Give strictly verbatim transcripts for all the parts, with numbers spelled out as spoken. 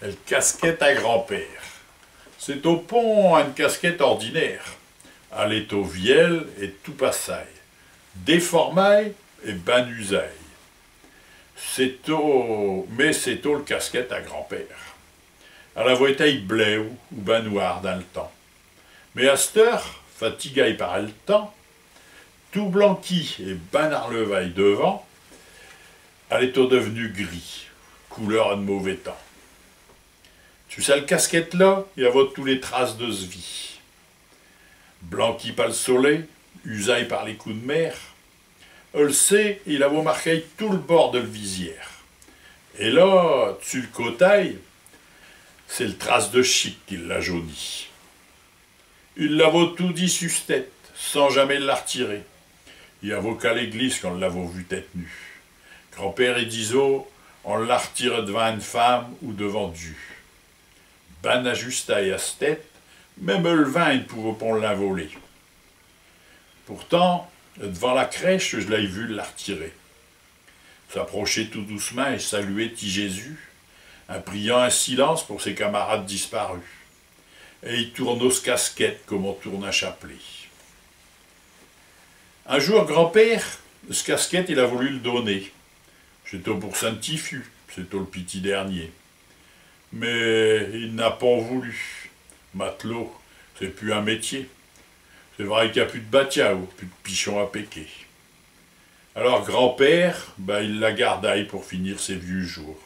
El casquette à grand-père. Ch'étot pon eune casquette ordinaire. Alle étot vielle et tout passée, déformée et ben usée. Ch'étot, mais ch'étot el casquette à grand-père. Alle avot été bleu ou ben noir dins l'temps. Mais asteur, fatiguée par el temps, tout blanquie et ben arlevée devant, alle étot dev'nue gris, couleur ed mauvais temps. Su chelle casquette-là, i avot tous les traces de s'vie. Blanquie par l'solé, usée par les coups d'mer, el C, il avot marqué tout l'bord de l'visière. Et là, dessus l'coté, ch'est l'trace de chique qui l'a jauni. I l'avot toudis su s'tête, sans jamais l'artirer. I avot qu'à l'églisse qu'on l'avot vu tête nue. Grand-père i disot : « On l'artire devant eune femme ou devant Diu. » Ben ajustée à s'tête, même el vint i n'pouvot pon l'involer. Pourtant, devant la crèche, j'l'ai vu l'artirer. S'approcher tout douch'mint et saluer tiot Jésus, in priant in silence pour ses camarades disparus. Et i tournot s'casquette comme on tourne un chapelet. Un jour, grand-père, s'casquette, il a voulu l'donner. Ch'étot pour sin tiot fiu, ch'étot l'pitit dernier. Mais i n'a pon voulu. Matelot, ch'est pus un métier. Ch'est vrai qu'i a pus d'batiau, pus d'pichons à péquer. Alors grand-père, ben, i l'a gardée pour finir ses viux jours.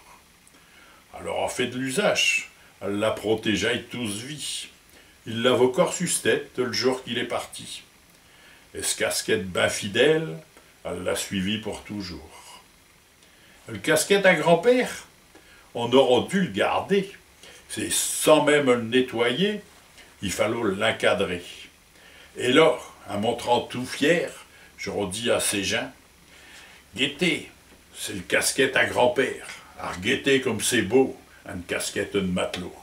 Alle in a fait de l'usache, alle l'a protégée tout s'vie. I l'avot cor su s'tête l'jour qu'il est parti. Et s'casquette ben fidèle, alle l'a suivi pour toujours. L'casquette à grand-père, on arot dû l'garder, ch'est sans même l'nettoyer, i fallot l'incadrer. Et là, in montrant tout fier, j'aros dit à ses gins : « Guettez, ch'est l'casquette à grand-père, arguettez comme ch'est beau, eune casquette ed matelot. »